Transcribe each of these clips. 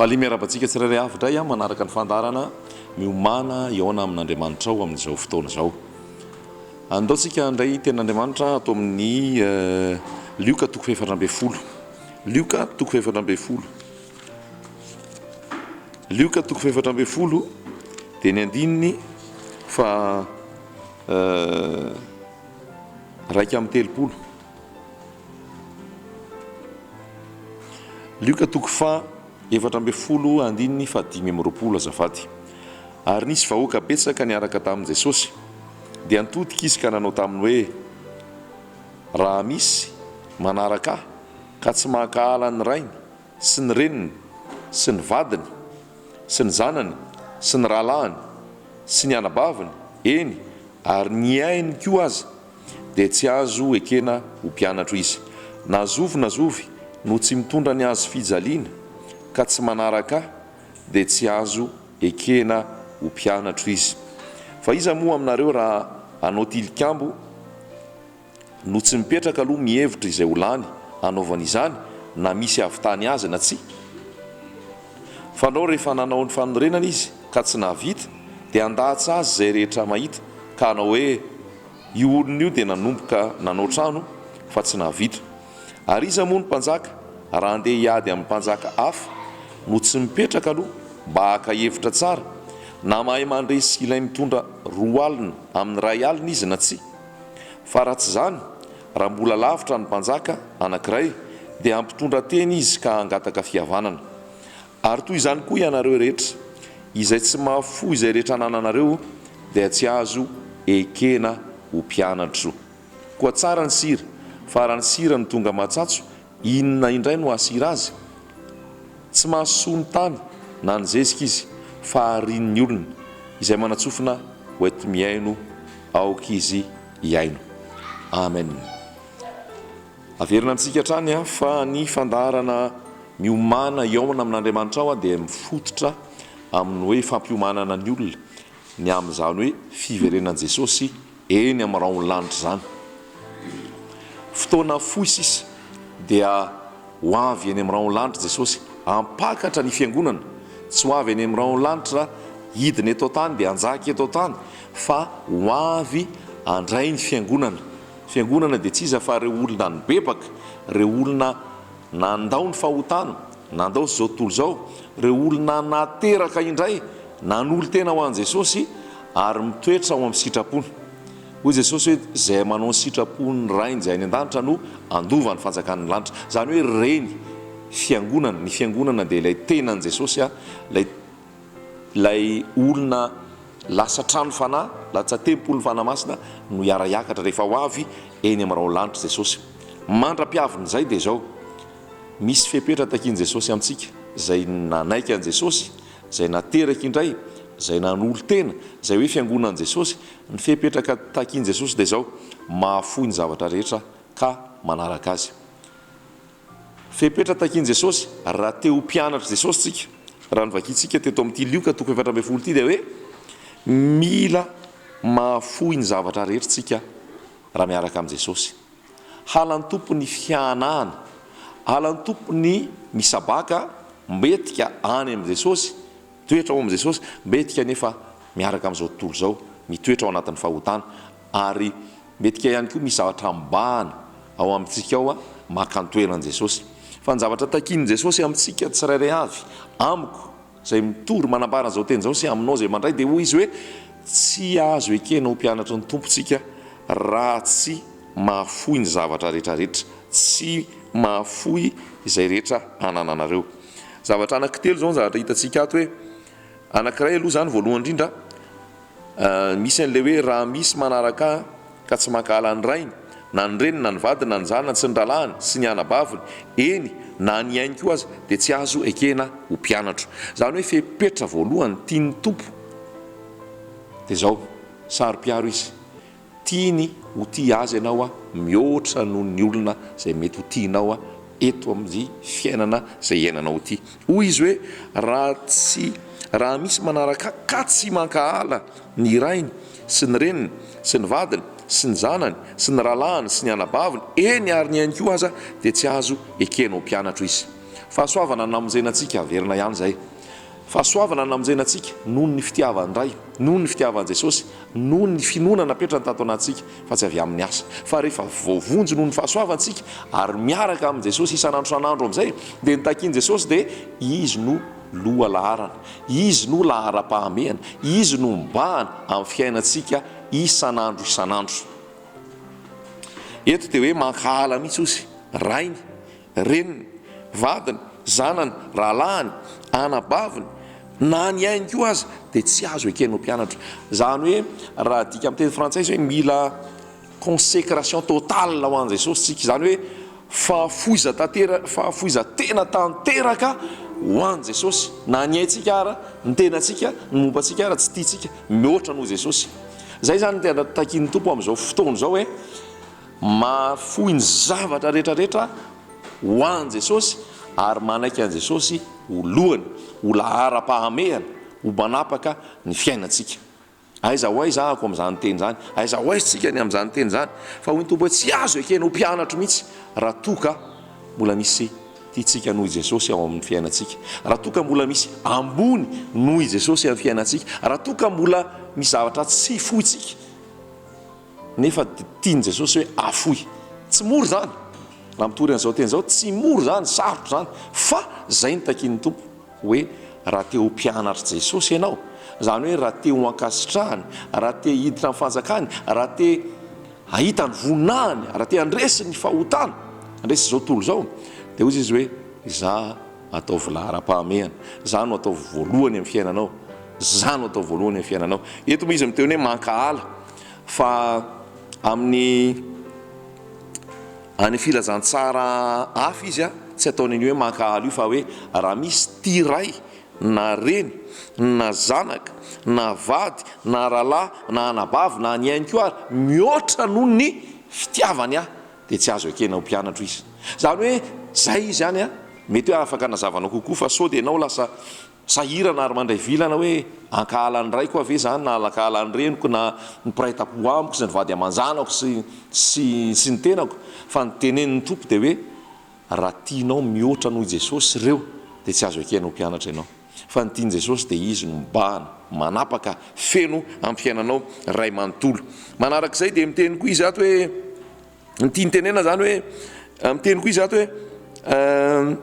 Faly miarahaba antsika tsirairay avy indray aho manaraka ny fandaharana Miomàna hihaona amin'Andriamanitrao amin'izao fotoana izao. Andao tsika handray tenin'Andriamanitra ato amin'ny Lioka toko faha-14. Lioka toko faha-14. Lioka toko faha-14 dia ny andininy faha 31. Lioka toko faha 14 andininy faha 25 azafady. Ary nisy vahoaka betsaka niaraka tamin'i Jesosy. Dia nitodika izy ka nanao taminy hoe, Raha misy manaraka ahy ka tsy mankahala ny rainy sy ny reniny sy ny vadiny sy ny zanany sy ny rahalahiny sy ny anabaviny, eny, ary ny ainy koa aza, dia tsy azo ekena ho mpianatro izy. Na zovy na zovy no tsy mitondra ny hazo fijaliana ka tsy manaraka ahy, dia tsy azo ekena ho mpianatro izy. Fa iza moa aminareo raha hanao tilikambo no tsy mipetraka aloha mihevitra izay ho lany hanaovany izany na misy hahavitany azy na tsia? Fandrao rehefa nanao ny fanorenana izy ka tsy nahavita dia handatsa azy izay rehetra mahita ka hanao hoe, Io olona io dia nanomboka nanao trano fa tsy nahavita. Ary iza moa ny mpanjaka raha handeha hiady amin'ny mpanjaka hafa no tsy mipetraka aloha mba haka hevitra tsara na mahay mandresy ilay mitondra roa alina amin'ny iray alina izy na tsia? Fa raha tsy izany, raha mbola lavitra ny mpanjaka anankiray dia hampitondra teny izy ka hangataka fihavanana. Ary toy izany koa ianareo rehetra, izay tsy mahafoy izay rehetra anananareo dia tsy azo ekena ho mpianatro. Koa tsara ny sira, fa raha ny sira no tonga mahatsatso, inona indray no hahasira azy? Tsy mahasoa ny tany na ny zezika izy, fa arian'ny olona. Izay manan-tsofina ho enti-mihaino, aoka izy hihaino. Amen. Averina amintsika hatrany fa ny fandaharana Miomàna hihaona amin'Andriamanitrao dia mifototra amin'ny hoe fampiomanana ny olona ny amin'izany hoe fiverenan'i Jesosy eny amin'ny rahon'ny lanitra izany. Fotoana fohy sisa dia ho avy eny amin'ny rahon'ny lanitra Jesosy hampakatra ny fiangonana. Tsy ho avy eny amin'ny rahon'ny lanitra hidina eto an-tany dia hanjaka eto an-tany fa ho avy handray ny fiangonana. Fiangonana dia tsy iza fa ireo olona nibebaka, ireo olona nandao ny fahotana, nandao izao tontolo izao, ireo olona nateraka indray, nanolo-tena ho an'i Jesosy ary mitoetra ao amin'ny sitrapony. Hoy Jesosy hoe, Izay manao ny sitrapon'ny Rainy izay any an-danitra no handova ny fanjakan'ny lanitra. Izany hoe ireny fiangonana, ny fiangonana dia ilay tenan'i Jesosy, ilay ilay olona lasa trano fanahy, lasa tempolin'ny Fanahy Masina no hiara-hiakatra rehefa ho avy eny amin'ny rahon'ny lanitra Jesosy. Mandra-piavin'izay dia izao, misy fepetra takian'i Jesosy amintsika, izay nanaiky an'i Jesosy, izay nateraka indray, izay nanolo-tena, izay hoe fiangonan'i Jesosy, ny fepetra takian'i Jesosy dia izao, mahafoy ny zavatra rehetra ka manaraka Azy. Fepetra takian'i Jesosy raha te ho mpianatr'i Jesosy tsika, raha novakintsika teto amin'ity Lioka toko 14 ity dia hoe mila mahafoy ny zavatra rehetra tsika raha miaraka amin'i Jesosy. Halan'ny Tompo ny fihanahana, halan'ny Tompo ny misabaka mbetika any amin'i Jesosy, mitoetra ao amin'i Jesosy, mbetika anefa miaraka amin'izao tontolo izao, mitoetra ao anatin'ny fahotana ary Metika ihany koa misy zavatra mibahana ao amintsika ao maka ny toeran'i Jesosy. Fa ny zavatra takian'i Jesosy amintsika tsirairay avy, amiko izay mitory manambara an'izao teny izao sy aminao izay mandray dia hoy Izy hoe tsy azo ekena ho mpianatry ny Tompo tsika raha tsy mahafoy ny zavatra rehetra rehetra, tsy mahafoy izay rehetra anananareo. Zavatra anankitelo izao ny zavatra hitantsika ato hoe anankiray aloha izany voalohany indrindra, Misy an'ilay hoe raha misy manaraka ahy ka tsy mankahala ny rainy, na ny reniny, na ny vadiny, na ny zanany sy ny rahalahiny sy ny anabaviny, eny, na ny ainy koa aza, dia tsy azo ekena ho mpianatro. Izany hoe fepetra voalohany tian'ny Tompo dia izao, saro-piaro Izy. Tiany ho tia Azy ianao mihoatra noho ny olona izay mety ho tianao eto amin'ny fiainana izay iainanao ity. Hoy Izy hoe, Raha tsy, raha misy manaraka Ahy ka tsy mankahala ny rainy sy ny reniny sy ny vadiny sy ny zanany sy ny rahalahiny sy ny anabaviny, eny ary ny ainy koa aza, dia tsy azo ekena ho mpianatro izy. Fahasoavana no namonjena antsika, averina ihany izay. Fahasoavana no namonjena antsika noho ny fitiavan'ny Ray, noho ny fitiavan'i Jesosy, noho ny finoana napetrany tato anatintsika, fa tsy avy amin'ny asa. Fa rehefa voavonjy noho ny fahasoavana isika ary miaraka amin'i Jesosy isan'andro isan'andro amin'izay, dia ny takian'i Jesosy dia Izy no loha laharana, Izy no laharam-pahamehana, Izy no mibahana amin'ny fiainantsika isan'andro isan'andro. Eto dia hoe mankahala mihitsy ozy, rainy, reniny, vadiny, zanany, rahalahiny, anabaviny, na ny ainy koa aza dia tsy azo ekena ho mpianatra. Izany hoe raha adika amin'ny teny frantsay izy hoe mila consécration totale ho an'i Jesosy isika. Izany hoe fahafoiza tantera, fahafoizan-tena tanteraka ho an'i Jesosy. Na ny aintsika ara, ny tenantsika, ny momba antsika ara tsy tiantsika mihoatra noho Jesosy. Izay izany no tena takian'ny Tompo amin'izao fotoana izao hoe Mahafoy ny zavatra rehetra rehetra ho an'i Jesosy ary manaiky an'i Jesosy ho lohany, ho laharam-pahamehana, ho mpanapaka ny fiainantsika. Aiza ho aiza ahako amin'izany teny izany? Aiza ho aiza tsika ny amin'izany teny izany? Fa hoy ny Tompo hoe tsy azo ekena ho mpianatro mihitsy raha toa ka mbola misy tiantsika noho i Jesosy ao amin'ny fiainantsika, raha toa ka mbola misy ambony noho i Jesosy amin'ny fiainantsika, raha toa ka mbola misy zavatra tsy fointsika. Nefa dia tian'i Jesosy hoe afoy. Tsy mora izany. Raha mitory an'izao teny izao, tsy mora izany, sarotra izany. Fa izay no takian'ny Tompo, hoe raha te ho mpianatr'i Jesosy ianao, izany hoe raha te ho ankasitrahany, raha te hiditra amin'ny fanjakany, raha te hahita ny voninahiny, raha te handresy ny fahotana, handresy izao tontolo izao, dia hoy Izy hoe, Izaho ataovy laharam-pahamehana, Izaho no ataovy voalohany amin'ny fiainanao. Za no atao voalohany amin'ny fiainanao. Eto moa izy miteny hoe mankahala fa amin'ny any filazantsara hafa izy tsy ataony an'io hoe mankahala io fa hoe raha misy tia ray na reny na zanaka na vady na rahalahy na anabavy na ny ainy koa ary mihoatra noho ny fitiavany ahy dia tsy azo ekena ho mpianatro izy. Izany hoe zay izy any mety hoe afaka anazavanao kokoa fa sao dia ianao lasa Sahirana ary mandray vilana hoe ankahala ny raiko aho ve izany na ankahala ny reniko na ny mpiray tampo amiko sy ny vady aman-janako sy sy sy ny tenako fa ny tenenin'ny Tompo dia hoe raha tianao mihoatra noho i Jesosy ireo dia tsy azo ekena ho mpianatra ianao fa ny tian'i Jesosy dia Izy no mibahana manapaka feno amin'ny fiainanao ray manontolo. Manarak'izay dia miteny koa Izy ato hoe ny tiany tenena izany hoe miteny koa Izy ato hoe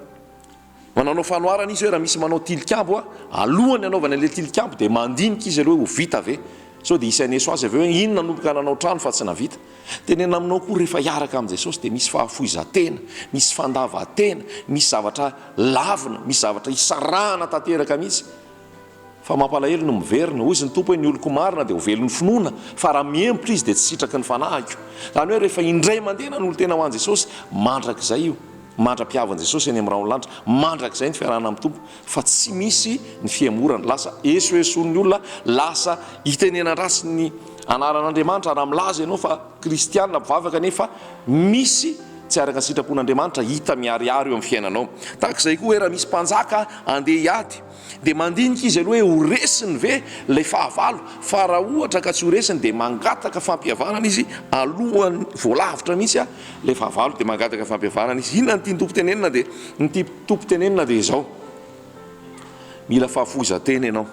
Manaonao fanoharana izy hoe raha misy manao tilikambo alohan'ny hanaovany an'ilay tilikambo dia mandinika izy aloha hoe ho vita ve? Sao dia hisy haneso azy avy eo hoe iny nanomboka nanao trano fa tsy navita. Tenenina aminao koa rehefa hiaraka amin'i Jesosy dia misy fahafoizan-tena, misy fandavan-tena, misy zavatra lavina, misy zavatra hisarahana tanteraka mihitsy. Fa mampalahelo no miverina. Hoy izy ny Tompo hoe ny oloko marina dia ho velon'ny finoana fa raha mihemotra izy dia tsy sitraky ny fanahiko. Izany hoe rehefa indray mandeha nanolo-tena ho an'i Jesosy, mandrakizay io, mandra-pihavin'i Jesosy eny amin'ny rahon'ny lanitra, mandrakizay ny fiarahana amin'ny Tompo fa tsy misy ny fihemorana. Lasa esoesoin'ny olona, lasa itenenan-dratsy ny anaran'Andriamanitra raha milaza ianao fa kristiana mpivavaka nefa misy tsy araka ny sitrapon'Andriamanitra hita miharihary eo amin'ny fiainanao. Tahaka izay koa hoe raha misy mpanjaka andeha hiady, Dia mandinika izy aloha hoe ho resiny ve ilay fahavalo, fa raha ohatra ka tsy ho resiny dia mangataka fampihavanana izy alohan'ny, vao lavitra mihitsy ilay fahavalo dia mangataka fampihavanana izy. Inona no tian'ny Tompo tenenina dia, ny tian'ny Tompo tenenina dia izao, mila fahafoizan-tena ianao,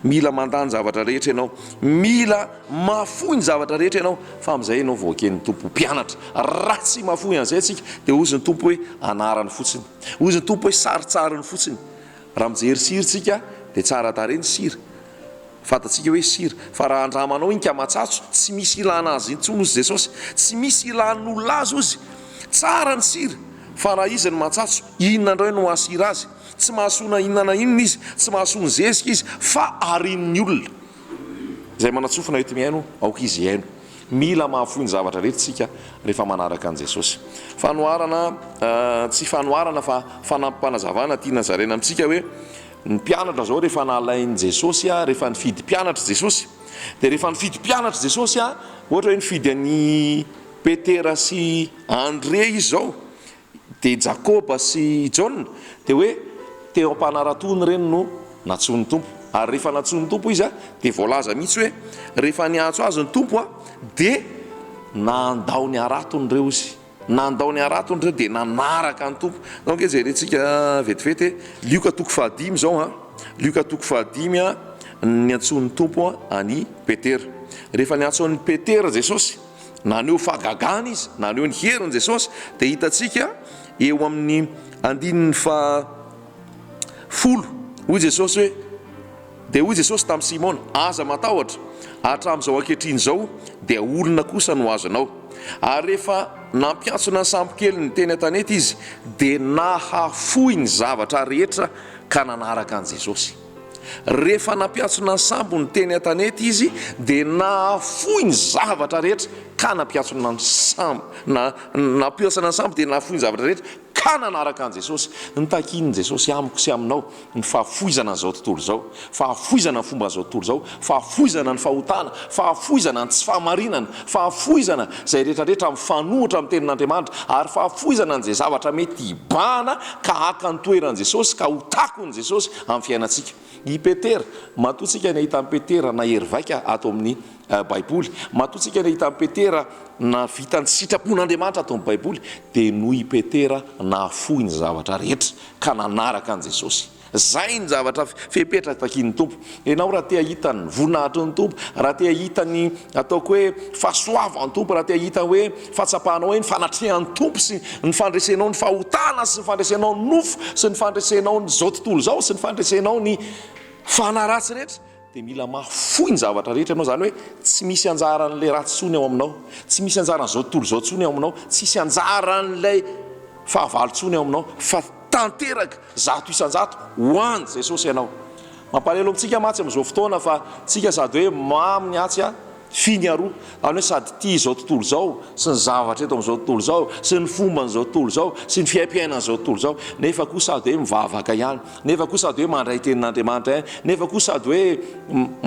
mila mandà ny zavatra rehetra ianao, mila mahafoy ny zavatra rehetra ianao, fa amin'izay ianao vao eken'ny Tompo ho mpianatra. Raha tsy mahafoy an'izay isika dia hozy ny Tompo hoe anarany fotsiny, hozy ny Tompo hoe sarintsariny fotsiny. Raha mijery sira tsika dia tsara tarehy ny sira, fantatsika hoe sira, fa raha andramanao iny ka matsatso, tsy misy ilana azy intsony ozy Jesosy, tsy misy ilan'olona azy ozy, tsara ny sira, fa raha izy no matsatso, inona indray no hahasira azy, tsy mahasoa na inona na inona izy, tsy mahasoa ny zezika izy, fa arian'ny olona. Izay manatsofina eto mihaino, aoka izy hihaino. Mila mahafoy ny zavatra rehetra isika rehefa manaraka an'i Jesosy. Fanoharana, tsy fanoharana fa fanampim-panazavana tiana zaraina amintsika hoe ny mpianatra izao rehefa nalain'i Jesosy, rehefa nifidy mpianatra Jesosy, dia rehefa nifidy mpianatra Jesosy, ohatra hoe nifidy an'i Petera sy Andre izy izao, Dia Jakoba sy i Jaona, dia hoe teo am-panaratoana ireny no nantsoin'ny Tompo. Ary rehefa nantsoin'ny Tompo izy, dia voalaza mihitsy hoe rehefa niantso azy ny Tompo, dia nandao ny haratony ireo izy. Nandao ny haratony ireo dia nanaraka ny Tompo. Ndao ange jerentsika vetivety e. Lioka toko fahadimy izao an. Lioka toko fahadimy an, niantsoan'ny Tompo an'i Petera. Rehefa niantso an'i Petera Jesosy, naneho fahagagana izy, naneho ny heriny Jesosy, dia hitantsika eo amin'ny andininy faha folo, hoy Jesosy hoe, Dia hoy Jesosy tamin'i Simona, Aza matahotra, hatramin'izao ankehitriny izao dia olona kosa no azonao. Ary rehefa nampiantsona ny sambokeliny teny an-tanety izy, dia nahafoy ny zavatra rehetra ka nanaraka an'i Jesosy. Rehefa nampiantsona ny sambony teny an-tanety izy, dia nahafoy ny zavatra rehetra ka nampiantsona ny sambo, na, nampiantsona ny sambo dia nahafoy ny zavatra rehetra ka nanaraka an'i Jesosy. Nitakian'i Jesosy amiko sy aminao ny fahafoizana an'izao tontolo izao, fahafoizana ny fomban'izao tontolo izao, fahafoizana ny fahotana, fahafoizana ny tsy fahamarinana, fahafoizana izay rehetra rehetra mifanohitra amin'ny tenin'Andriamanitra, ary fahafoizana an'izay zavatra mety hibahana ka haka ny toeran'i Jesosy ka ho takon'i Jesosy amin'ny fiainantsika. I Petera, matoa tsika nahita an'i Petera nahery vaika ato amin'ny Baiboly, matoa tsika nahita an'i Petera nahavita ny sitrapon'Andriamanitra ato amin'ny Baiboly, dia noho i Petera nahafoy ny zavatra rehetra ka nanaraka an'i Jesosy. Izay ny zavatra fepetra takian'ny Tompo. Ianao raha te hahita ny voninahitry ny Tompo, raha te hahita ny ataoko hoe fahasoavan'ny Tompo, raha te hahita hoe fahatsapanao hoe ny fanatrehan'ny Tompo sy ny fandresenao ny fahotana sy ny fandresenao ny nofo sy ny fandresenao ny izao tontolo izao sy ny fandresenao ny fanahy ratsy rehetra, Dia mila mahafoy ny zavatra rehetra ianao, izany hoe tsy misy anjaran'ilay ratsy intsony ao aminao, tsy misy anjaran'izao tontolo izao intsony ao aminao, tsisy anjaran'ilay fahavalo intsony ao aminao, fa tanteraka 100% ho an'i Jesosy ianao. Mampalahelo amintsika mantsy amin'izao fotoana fa tsika sady hoe mamy ny atsy fy ny aroa, izany hoe sady tia izao tontolo izao sy ny zavatra eto amin'izao tontolo izao sy ny fomban'izao tontolo izao sy ny fiaimpiainan'izao tontolo izao, nefa koa sady hoe mivavaka ihany, nefa koa sady hoe mandray tenin'Andriamanitra ihany, nefa koa sady hoe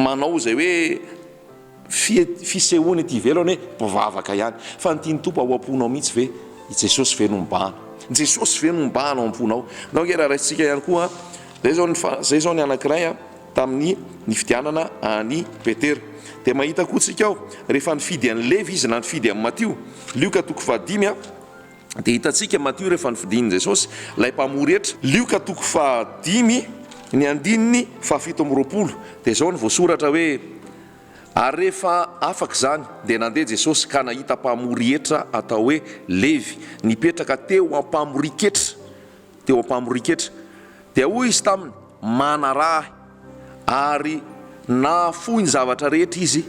manao izay hoe fisehoana ety ivelany hoe mpivavaka ihany. Fa ny tian'ny Tompo ao am-ponao mihitsy ve, i Jesosy ve no mibahana? Jesosy ve no mibahana ao am-ponao? Ndao ange raha raisintsika ihany koa, izay izao ny, izay izao ny anankiray. tamin'ny nifidianana an'i Petera. Dia mahita koa tsika ao, rehefa nifidy an'i Levy izy na nifidy an'i Matio, Lioka toko fahadimy a, dia hitantsika Matio rehefa nifidin'i Jesosy, ilay mpamory hetra, Lioka toko fahadimy ny andininy fahafito amby 20, dia izao no voasoratra hoe, Ary rehefa afaka izany, dia nandeha Jesosy ka nahita mpamory hetra atao hoe Levy, nipetraka teo am-pamorian-ketra, teo am-pamorian-ketra. Dia hoy izy taminy, Manaraha ahy. Ary nahafoy ny zavatra rehetra izy,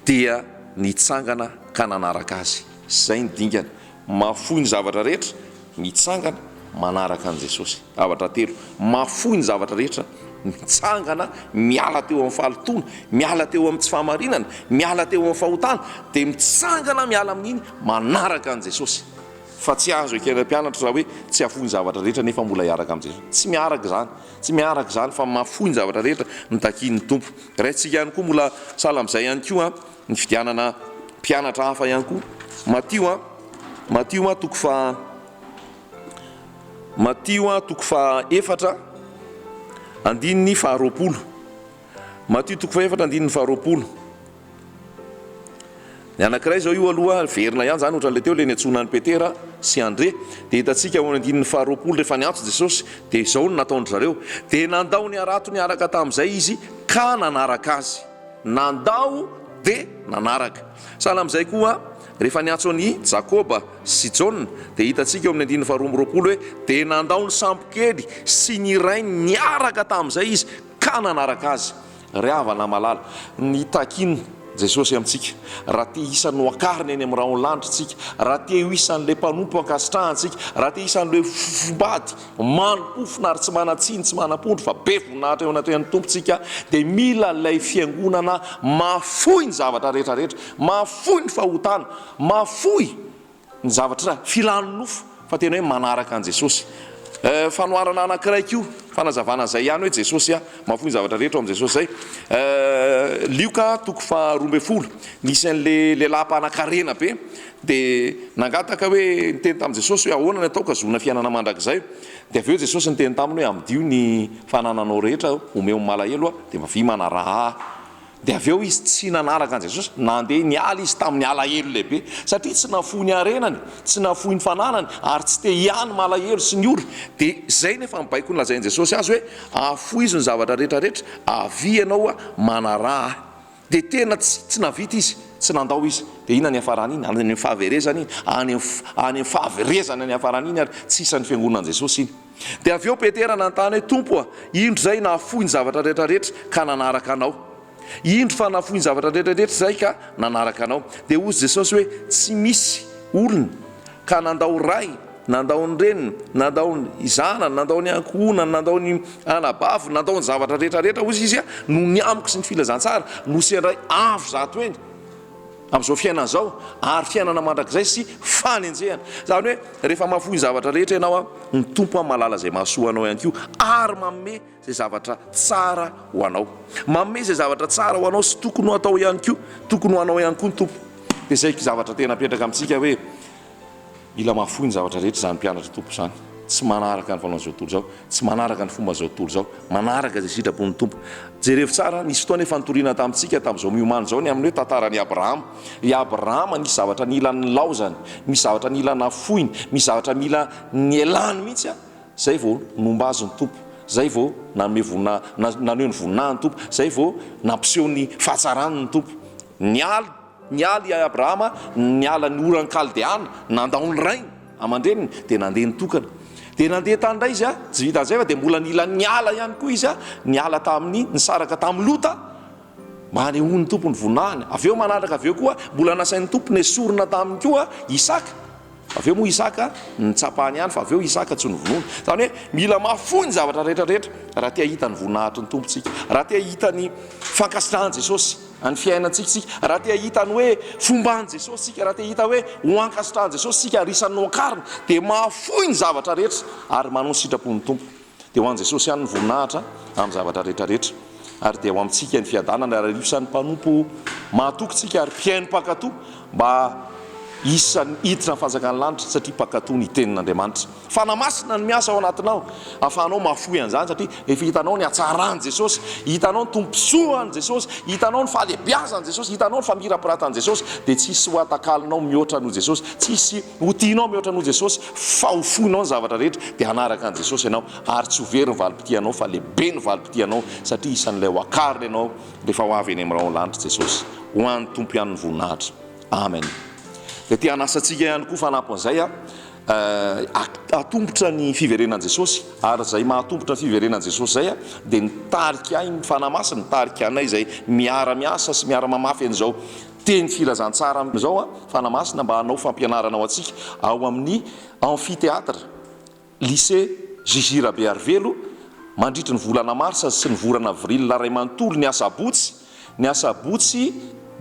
dia nitsangana ka nanaraka azy. Izay ny dingana. Mahafoy ny zavatra rehetra, mitsangana, manaraka an'i Jesosy. Zavatra telo, mahafoy ny zavatra rehetra, mitsangana, miala teo amin'ny fahalotoana, miala teo amin'ny tsy fahamarinana, miala teo amin'ny fahotana, dia mitsangana miala amin'iny, manaraka an'i Jesosy. Fa tsy azo ekena mpianatra raha hoe tsy hafoy ny zavatra rehetra nefa mbola hiaraka amin'i Jesosy. Tsy miaraka izany. Tsy miaraka izany fa mahafoy ny zavatra rehetra no takian'ny Tompo. Raintsika ihany koa mbola sahala amin'izay ihany koa ny fidianana mpianatra hafa ihany koa. Matio a, Matio a toko faha Matio a toko faha efatra andininy faha 20. Matio toko fahefatra andininy faharoapolo. Ny anankiray izao io aloha verina ihany izany ohatran'ilay teo ilay niantsoana an'i Petera sy Andre. Dia hitantsika ao amin'ny andininy faharoapolo rehefa niantso Jesosy dia izao no nataon-dry zareo. Dia nandao ny harato niaraka tamin'izay izy ka nanaraka azy. Nandao dia nanaraka. Sahala amin'izay koa rehefa niantso an'i Jakoba sy Jaona dia hitantsika eo amin'ny andininy faharoa amby 20 hoe dia nandao ny sambokely sy ny rainy niaraka tamin'izay izy Ka nanaraka Azy. Ry havana malala, ny takin' Jesosy amintsika, raha te isan'ny hoakarina eny amin'ny rahon'ny lanitra isika, raha te ho isan'ilay mpanompo ankasitrahana isika, raha te isan'ilay fofombady, manom-pofona ary tsy manan-tsiny, tsy manam-pondro fa be voninahitra eo anatrehan'ny Tompo isika, dia mila ilay fiangonana mahafoy ny zavatra rehetra rehetra, mahafoy ny fahotana, mahafoy ny zavatra filan'ny nofo fa tena hoe manaraka an'i Jesosy. Fanoharana anankiray koa, fanazavana an'izay ihany hoe Jesosy mahafoy ny zavatra rehetra ao amin'i Jesosy izay. Lioka toko faha 12, nisy an'ilay lehilahy mpanankarena be dia nangataka hoe niteny tamin'i Jesosy hoe ahoana ny ataoko hahazoana fiainana mandrakizay. Dia avy eo Jesosy niteny taminy hoe amidio ny fanananao rehetra, omeo ny malahelo dia mavia manaraha ahy. Dia avy eo izy tsy nanaraka an'i Jesosy, nandeha niala izy tamin'ny alahelo lehibe, satria tsy nafoy ny harenany, tsy nafoy ny fananany, ary tsy te hiahy ny malahelo sy ny ory. Dia izay nefa ny baiko nolazain'i Jesosy azy hoe, Afoizo ny zavatra rehetra rehetra, avia ianao manaraha ahy. Dia tena tsy tsy nahavita izy, tsy nandao izy. Dia inona ny hiafarany iny? Any amin'ny fahaverezana iny, any any amin'ny fahaverezana ny hiafarany iny ary tsy isan'ny fiangonan'i Jesosy iny. Dia avy eo Petera nanontany hoe, Tompo a, indro izay nahafoy ny zavatra rehetra rehetra ka nanaraka Anao. Indro fa nahafoy ny zavatra rehetra rehetra izahay ka nanaraka Anao. Dia hozy Jesosy hoe, Tsy misy olona ka nandao ray, nandao ny reniny, nandao ny zanany, nandao ny ankohonany, nandao ny anabaviny, nandao ny zavatra rehetra rehetra, hozy Izy, noho ny amiko sy ny filazantsara, no sendray avo zato heny amin'izao fiainana izao, ary fiainana mandrakizay sy fanenjehana. Izany hoe, rehefa mahafoy ny zavatra rehetra ianao, ny Tompo mahalala izay mahasoa anao ihany koa, ary manome izay zavatra tsara ho anao. Manome izay zavatra tsara ho anao sy tokony ho atao ihany koa, tokony ho anao ihany koa ny Tompo. Dia izay zavatra tena apetraka amintsika hoe, mila mahafoy ny zavatra rehetra izany mpianatra Tompo izany. Tsy manaraka ny fanaon'izao tontolo izao, tsy manaraka ny fomban'izao tontolo izao, manaraka izay sitrapon'ny Tompo. Jerevo tsara, nisy fotoana efa nitoriana tamintsika tamin'izao miomana izao ny amin'ny hoe tantaran'i Abrahama. I Abrahama nisy zavatra nila nilaozany, misy zavatra nila nafoiny, misy zavatra mila nialany mihitsy. Zay vao nomba azy ny Tompo, zay vao nanome vonina, naneho ny voninahiny ny Tompo, zay vao nampiseho ny fahatsarany ny Tompo. Niala, niala i Abrahama, niala ny oran'ny Kaldeana, nandao ny rainy aman-dreniny, dia nandeha nitokana. Dia nandeha tany indray izy, tsy vitan'izay fa dia mbola nila niala ihany koa izy, niala tamin'ny, nisaraka tamin'i Lota, mba hanehoan'ny Tompo ny voninahiny. Avy eo manaraka avy eo koa, mbola nasain'ny Tompo nesorina taminy koa Isaka. Avy eo moa Isaka nitsapany ihany fa avy eo Isaka tsy novonoina. Izany hoe mila mahafoy ny zavatra rehetra rehetra raha te hahita ny voninahitry ny Tompo tsika, raha te hahita ny fankasitrahan'i Jesosy ny fiainantsika isika, raha te hahita ny hoe fomban'i Jesosy isika, raha te hahita hoe ho ankasitrahan'i Jesosy isika ary isan'ny noakarina dia mahafoy ny zavatra rehetra ary manao ny sitrapon'ny Tompo. Dia ho an'i Jesosy ihany ny voninahitra amin'ny zavatra rehetra rehetra. Ary dia ho amintsika ny fiadanana ary isan'ny mpanompo mahatoky tsika ary mpihaino mpankatò mba isan'ny hiditra ny fanjakan'ny lanitra satria mpankatò ny tenin'Andriamanitra. Fanahy Masina no miasa ao anatinao ahafahanao mahafoy an'izany satria efa hitanao ny hatsaran'i Jesosy, hitanao ny tombontsoan'i Jesosy, hitanao ny fahalehibiazan'i Jesosy, hitanao ny famirapiratan'i Jesosy dia tsy hisy ho atakalonao mihoatra noho Jesosy, tsy hisy Ho tianao mihoatra noho Jesosy fa ho foinao ny zavatra rehetra dia hanaraka an'i Jesosy ianao ary tsy ho very ny valim-pitianao fa lehibe ny valim-pitianao satria isan'ilay ho akarina ianao rehefa ho avy eny amin'ny rahon'ny lanitra Jesosy. Ho an'ny Tompo ihany ny voninahitra. Amen. Dia te hanasa antsika ihany koa fanampin'izay aho, atombotra ny fiverenan'i Jesosy ary izay mahatombotra ny fiverenan'i Jesosy izay dia nitarika ahy ny Fanahy Masina, nitarika anay izay miara-miasa sy miara-mamafy an'izao Teny filazantsara amin'izao a, Fanahy Masina mba hanao fampianarana ho antsika ao amin'ny Amphithéâtre Lycée JJ Rabearivelo mandritry ny volana marsa sy ny vorana avril iray manontolo ny asabotsy ny asabotsy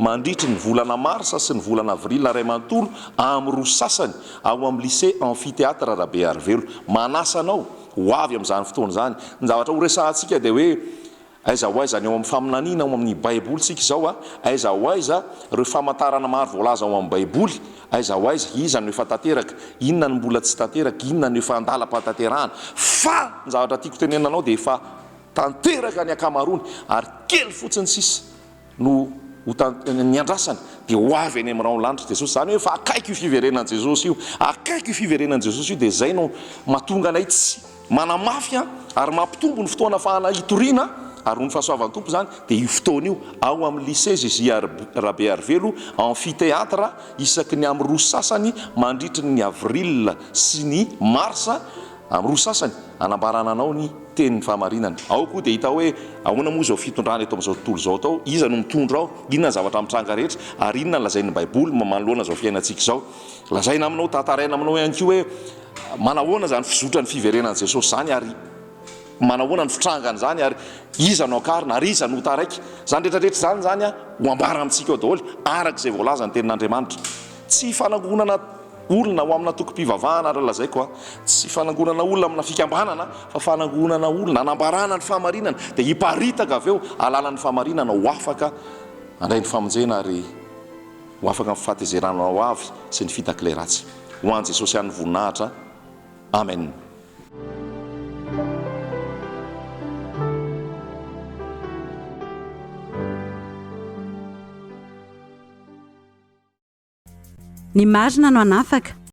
mandritry ny volana marsa sy ny volana avril iray manontolo amin'ny roa sasany ao amin'ny Lycée Amphithéâtre Rabearivelo. Manasa anao ho avy amin'izany fotoana izany. Ny zavatra horesahantsika dia hoe Aiza ho aiza ny ao amin'ny faminaniana ao amin'ny Baiboly tsika izao a? Aiza ho aiza ireo famantarana maro voalaza ao amin'ny Baiboly? Aiza ho aiza? Iza no efa tanteraka? Inona no mbola tsy tanteraka? Inona no efa andalam-pahatanterahana? Fa ny zavatra tiako tenenina anao dia efa tanteraka ny ankamaroany ary kely fotsiny sisa no ho tan, ny andrasana dia ho avy any amin'ny rahon'ny lanitra Jesosy. Izany hoe efa akaiky io fiverenan'i Jesosy io. Akaiky io fiverenan'i Jesosy io dia izay no mahatonga anay tsy manamafy ary mampitombo ny fotoana afahana hitoriana ary noho ny fahasoavan'ny Tompo izany dia io fotoana io ao amin'ny Lycée JJ Rabearivelo Amphithéâtre isaky ny amin'ny roa sasany mandritry ny avril sy ny mars amin'ny roa sasany hanambarana anao ny tenin'ny fahamarinana. Ao koa dia hita hoe ahoana moa izao fitondrana eto amin'izao tontolo izao atao, iza no mitondra ao, inona ny zavatra mitranga rehetra ary inona no lazain'ny Baiboly manoloana izao fiainantsika izao. Lazaina aminao, tantaraina aminao ihany koa hoe manahoana izany fizotran'ny fiverenan'i Jesosy izany ary manahoana ny fitrangan'izany ary iza no hakarina ary iza no ho taraiky. Izany rehetra rehetra izany izany ho ambara amintsika ao daholo araka izay voalazan'ny tenin'Andriamanitra. Tsy fanangonana olona ho amina tokom-pivavahana ary lazaiko a, tsy fanangonana olona amina fikambanana fa fanangonana olona hanambarana ny fahamarinana dia hiparitaka avy eo alalan'ny fahamarinana ho afaka handray ny famonjena ary ho afaka amin'ny fahatezerana ho avy sy ny fitak'ilay ratsy. Ho an'i Jesosy ihany ny voninahitra. Amen. Ny marina no hanafaka.